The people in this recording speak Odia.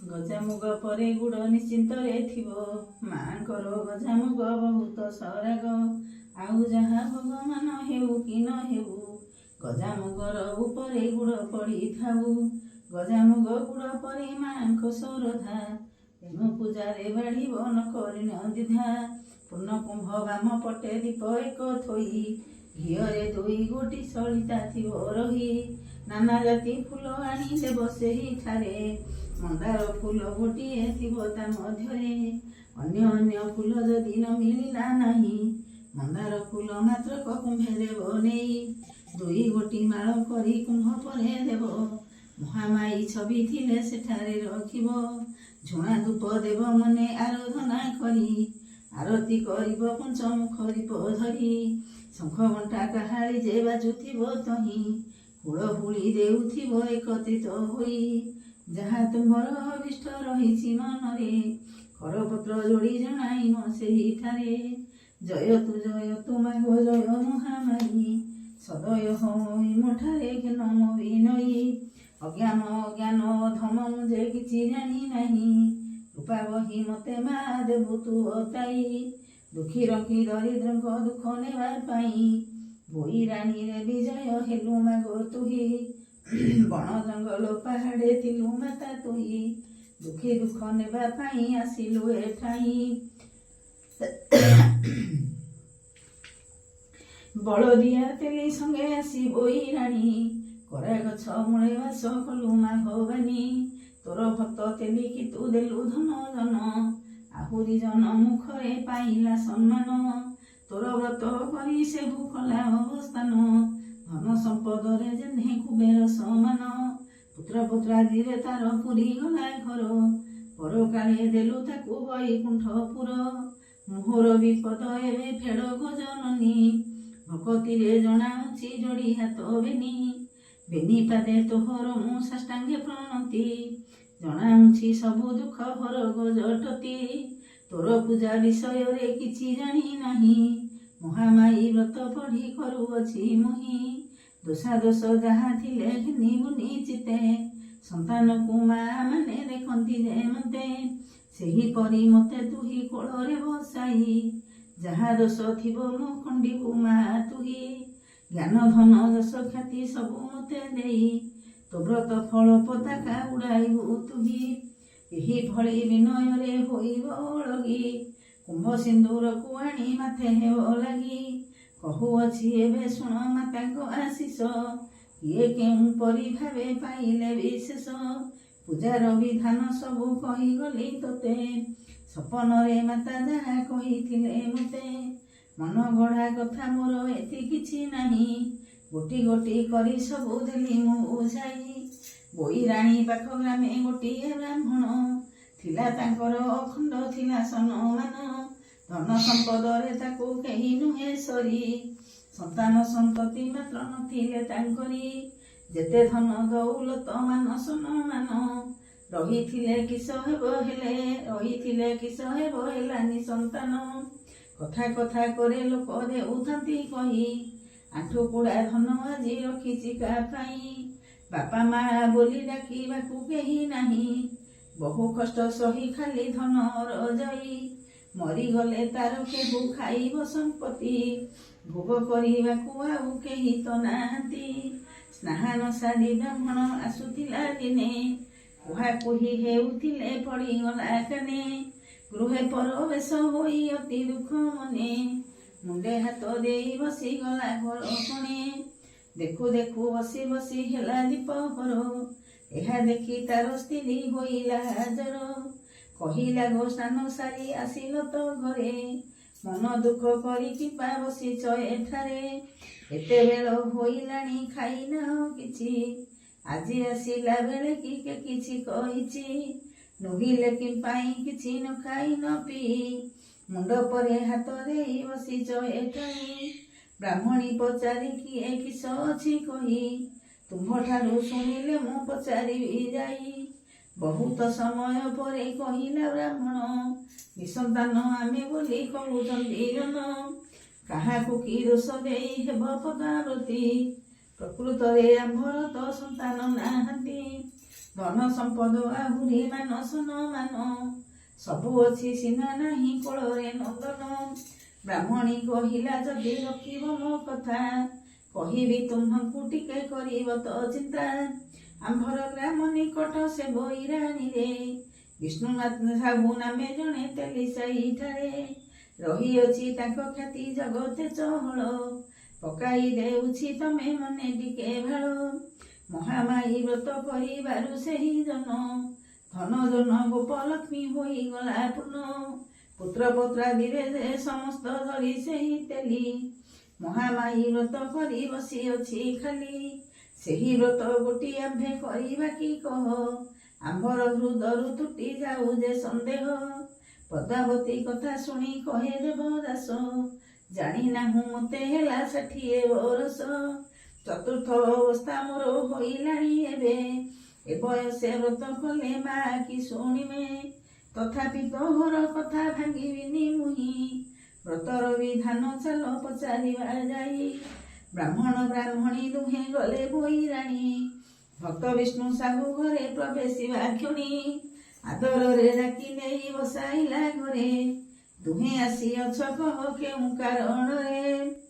ଗଜାମୁଗ ପରେ ଗୁଡ଼ ନିଶ୍ଚିନ୍ତରେ ଥିବ। ମାଙ୍କର ଗଜାମୁଗ ବହୁତ ସରାଗ। ଆଉ ଯାହା ଭଗବାନ ହେଉ କି ନ ହେଉ, ଗଜାମୁଗର ଉପରେ ଗୁଡ଼ ପଡ଼ିଥାଉ। ଗଜାମୁଗ ଗୁଡ଼ ପରେ ମାଙ୍କ ଶରଧା, ତେଣୁ ପୂଜାରେ ବାଢ଼ିବ ନ କରିଣ ଦ୍ୱିଧା। ପୂର୍ଣ୍ଣ କୁମ୍ଭ ବାମ ପଟେ ଦୀପ ଏକ ଥୋଇ, ଘିଅରେ ଦୁଇ ଗୋଟି ସଳିତା ଥିବ ରହି। ନାନା ଜାତି ଫୁଲ ଆଣି ଦେବ ସେହିଠାରେ, ମନ୍ଦାର ଫୁଲ ଗୋଟିଏ ଥିବ ତା ମଧ୍ୟରେ। ଅନ୍ୟ ଅନ୍ୟ ଫୁଲ ଯଦି ନ ମିଳିଲା ନାହିଁ, ମନ୍ଦାର ଫୁଲ ମାତ୍ରକ କୁମ୍ଭେ ଦେବ ନେଇ। ଦୁଇ ଗୋଟି ମାଳ କରି କୁମ୍ଭ ପରେ ଦେବ, ମହାମାୟୀ ଛବି ଥିଲେ ସେଠାରେ ରଖିବ। ଝୁଣା ଧୂପ ଦେବ ମନେ ଆରାଧନା କରି, ଆରତି କରିବ ପଞ୍ଚମୁଖ ଦୀପ ଧରି। ଶଙ୍ଖ ଘଣ୍ଟା କାହାଳି ଯେ ବାଜୁଥିବ ତହିଁ, ହୁଳହୁଳି ଦେଉଥିବ ଏକତ୍ରିତ ହୋଇ। ଯାହା ତୁମ୍ଭର ଅଭୀଷ୍ଟ ରହିଛି ମନରେ, କରପତ୍ର ଯୋଡ଼ି ଜଣାଇବ ସେହିଠାରେ। ଜୟ ତୁ ଜୟ ତୁ ମାଗୋ ଜୟ ମହାମାୟୀ, ସଦୟ ହୋଇ ମୋଠାରେ ଘେନ ମୋ ବିନୟୀ। ଅଜ୍ଞାନ ଅଜ୍ଞାନ ଅଧମ ମୁଁ ଯେ କିଛି ଜାଣି ନାହିଁ, କୃପା ବହି ମତେ ମା ଦେବୁ ତୁ ଅତାଇ। ଦୁଃଖୀ ରଖି ଦରିଦ୍ରଙ୍କ ଦୁଃଖ ନେବା ପାଇଁ, ବୋଇରାଣୀରେ ବିଜୟ ହେଲୁ ମାଗୋ ତୁହି। ବଣ ଜଙ୍ଗଲ ପାହାଡ଼େ ଥିଲୁ ମାତା ତୁହି, ଦୁଃଖୀ ଦୁଃଖ ନେବା ପାଇଁ ଆସିଲୁ ଏଠାଇ। ବଳଦିଆ ତେଲି ସଙ୍ଗେ ଆସି ବୋଇରାଣୀ, କରା ଗଛ ମୂଳେ ବାସ କଲୁ ମା ଭବାନୀ। ତୋର ଭକ୍ତ ତେଲିକି ତୁ ଦେଲୁ ଧନ ଜନ, ଆହୁରି ଜନ ମୁଖରେ ପାଇଲା ସମ୍ମାନ। ତୋର ବ୍ରତ କରି ସେବୁ କଲା ଅବସ୍ଥାନ, ଧନ ସମ୍ପଦରେ ଯେହ୍ନେ କୁବେର ସମାନ। ପୁତ୍ର ପୁତ୍ରାଦିରେ ତାର ପୁରୀ ଗଲା ଘର, ପରକାଳେ ଦେଲୁ ତାକୁ ବୈକୁଣ୍ଠପୁର। ମୋହର ବିପଦ ଏବେ ଫେଡ଼ ଗଜନନୀ, ଭକତିରେ ଜଣାଉଛି ଯୋଡ଼ି ହାତ ବେନି। ବେନି ପାଦେ ତୋହର ମୁଁ ସାଷ୍ଟାଙ୍ଗେ ପ୍ରଣତି, ଜଣାଉଛି ସବୁ ଦୁଃଖ ହର ଗଜଟତି। ତୋର ପୂଜା ବିଷୟରେ କିଛି ଜାଣି ନାହିଁ, ମହାମାୟୀ ବ୍ରତ ପଢ଼ି କରୁଅଛି ମୁହିଁ। ଦୋଷାଦୋଷ ଯାହା ଥିଲେ ଘେନିବୁନି ଚିତ୍ତେ, ସନ୍ତାନକୁ ମା ମାନେ ଦେଖନ୍ତି ଯେମନ୍ତେ। ସେହିପରି ମୋତେ ତୁହି କୋଳରେ ବସାଇ, ଯାହା ଦୋଷ ଥିବ ମୁଁ ଖଣ୍ଡିବୁ ମା ତୁହି। ଜ୍ଞାନ ଧନ ଯଶ ଖ୍ୟାତି ସବୁ ମୋତେ ଦେଇ, ତୋ ବ୍ରତ ଫଳ ପତାକା ଉଡ଼ାଇବୁ ତୁହି। ଏହି ଭଳି ବିନୟରେ ହୋଇବ ଅଳଗି, କୁମ୍ଭ ସିନ୍ଦୁରକୁ ଆଣି ମାଥେ ହେବ ଲାଗି। କହୁଅଛି ଏବେ ଶୁଣ ମାତାଙ୍କ ଆଶିଷ, କିଏ କେଉଁ ପରି ଭାବେ ପାଇଲେ ବିଶେଷ। ପୂଜାର ବିଧାନ ସବୁ କହିଗଲି ତୋତେ, ସପନରେ ମାତା ଯାହା କହିଥିଲେ ମୋତେ। ମନ ଗଢ଼ା କଥା ମୋର ଏଥି କିଛି ନାହିଁ, ଗୋଟି ଗୋଟି କରି ସବୁ ଦେଲି ମୁଁ ବୁଝାଇ। ବୋଇରାଣୀ ପାଖ ଗ୍ରାମେ ଗୋଟିଏ ବ୍ରାହ୍ମଣ ଥିଲା, ତାଙ୍କର ଅଖଣ୍ଡ ଥିଲା ସନମାନ। ଧନ ସମ୍ପଦରେ ତାକୁ କେହି ନୁହେଁ ସରି, ସନ୍ତାନ ସନ୍ତତି ମାତ୍ର ନଥିଲେ ତାଙ୍କରି। ଯେତେ ଧନ ଦୌଲତ ମାନ ସନମାନ, ରହିଥିଲେ କିସ ହେବ ହେଲେ, ରହିଥିଲେ କିସ ହେବ ହେଲାନି ସନ୍ତାନ। କଥା କଥା କରେ ଲୋକ ଦେଉଥାନ୍ତି କହି, ଆଣ୍ଠୁ କୁଡ଼ା ଧନ ଆଜି ରଖିଛି କା ପାଇଁ। ବାପା ମା ବୋଲି ଡାକିବାକୁ କେହି ନାହିଁ, ବହୁ କଷ୍ଟ ସହି ଖାଲି ଧନ ରଜଇ। ମରିଗଲେ ତାର କେହୁ ଖାଇବ ସମ୍ପତ୍ତି, ଭୋଗ କରିବାକୁ ଆଉ କେହି ତ ନାହାନ୍ତି। ସ୍ନାନ ସାରି ବ୍ରାହ୍ମଣ ଆସୁଥିଲା ଦିନେ, କୁହାକୁହି ହେଉଥିଲେ ପଡ଼ିଗଲା କାନେ। ଗୃହେ ପରବେଶ ହୋଇ ଅତି ଦୁଃଖ ମନେ, ମୁଣ୍ଡେ ହାତ ଦେଇ ବସିଗଲା ଘର କୋଣେ। ଦେଖୁ ଦେଖୁ ବସି ବସି ହେଲା ଦ୍ୱିପ୍ରହର, ଏହା ଦେଖି ତାର ସ୍ତ୍ରୀ ହୋଇଲା ହାଜର। କହିଲା ଗୋ ସ୍ନାନ ସାରି ଆସିଲ ତ ଘରେ, ମନ ଦୁଃଖ କରି କିପା ବସିଛ ଏଠାରେ। ଏତେ ବେଳ ହୋଇଲାଣି ଖାଇନାହ କିଛି, ଆଜି ଆସିଲା ବେଳେ କି କେ କିଛି କହିଛି। ନୋହିଲେ କି ପାଇଁ କିଛି ନ ଖାଇ ନ ପିଇ, ମୁଣ୍ଡ ପରେ ହାତ ଦେଇ ବସିଛ ଏଠାଇ। ବ୍ରାହ୍ମଣୀ ପଚାରି କିଏ କିସ ଅଛି କହି, ତୁମ୍ଭଠାରୁ ଶୁଣିଲେ ମୁଁ ପଚାରିବି ଯାଇ। ବହୁତ ସମୟ ପରେ କହିଲା ବ୍ରାହ୍ମଣ, ନିସନ୍ତାନ ଆମେ ବୋଲି କହୁଛନ୍ତି ଜନ। କାହାକୁ କି ଦୋଷ ଦେଇ ହେବ ପଦାବୃତ୍ତି, ପ୍ରକୃତରେ ଆମ୍ଭର ତ ସନ୍ତାନ ନାହାନ୍ତି। ଧନ ସମ୍ପଦ ଆହୁରି ମାନ ସନମାନ, ସବୁ ଅଛି ସିନା ନାହିଁ କୋଳରେ ନନ୍ଦନ। ବ୍ରାହ୍ମଣୀ କହିଲା, ଯଦି ରଖିବ ମୋ କଥା, କହିବି ତୁମ୍ଭଙ୍କୁ ଟିକେ କରିବ ତ ଚିନ୍ତା। ଆମ୍ଭର ଗ୍ରାମ ନିକଟ ସେ ବୈରାଣୀରେ ବିଷ୍ଣୁନାଥ ସାହୁ ନାମେ ଜଣେ ତେଲି ସାହିଠାରେ ରହିଅଛି, ତାଙ୍କ ଖ୍ୟାତି ଜଗତେ ଚହଳ। ପକାଇ ଦେଉଛି ତମେ ମନେ ଟିକେ ଭାଳ। ମହାମାୟୀ ବ୍ରତ କରିବାରୁ ସେହି ଜନ ଧନ ଜନ ଗୋପଲକ୍ଷ୍ମୀ ହୋଇଗଲା ପୂର୍ଣ୍ଣ। ପୁତ୍ର ପତ୍ରାଦିରେ ଯେ ସମସ୍ତ ଧରି ସେହି ତେଲି ମହାମାୟୀ ବ୍ରତ କରି ବସିଅଛି ଖାଲି। ସେହି ବ୍ରତ ଗୋଟି ଆମ୍ଭେ କରିବା କି କହ, ଆମ୍ଭର ହୃଦରୁ ତୁଟି ଯାଉ ଯେ ସନ୍ଦେହ। ପଦ୍ମାବତୀ କଥା ଶୁଣି କହେ ଦେବଦାସ, ଜାଣି ନାହୁଁ ମତେ ହେଲା 60 ବରଷ। ଚତୁର୍ଥ ଅବସ୍ଥା ମୋର ହୋଇଲାଣି ଏବେ, ଏ ବୟସେ ବ୍ରତ କଲେ ମା କି ଶୁଣିବେ? ତଥାପି ତୋହର କଥା ଭାଙ୍ଗିବିନି ମୁହିଁ, ବ୍ରତର ବିଧାନ ଚାଲ ପଚାରିବା ଯାଇ। ବ୍ରାହ୍ମଣ ବ୍ରାହ୍ମଣୀ ଦୁହେଁ ଗଲେ ବୈରାଣୀ, ଭକ୍ତ ବିଷ୍ଣୁ ସାହୁ ଘରେ ପ୍ରବେଶିବା କ୍ଷଣି ଆଦରରେ ଡାକି ନେଇ ବସାଇଲା ଘରେ। ଦୁହେଁ ଆସିଅଛ କହ କେଉଁ କାରଣରେ?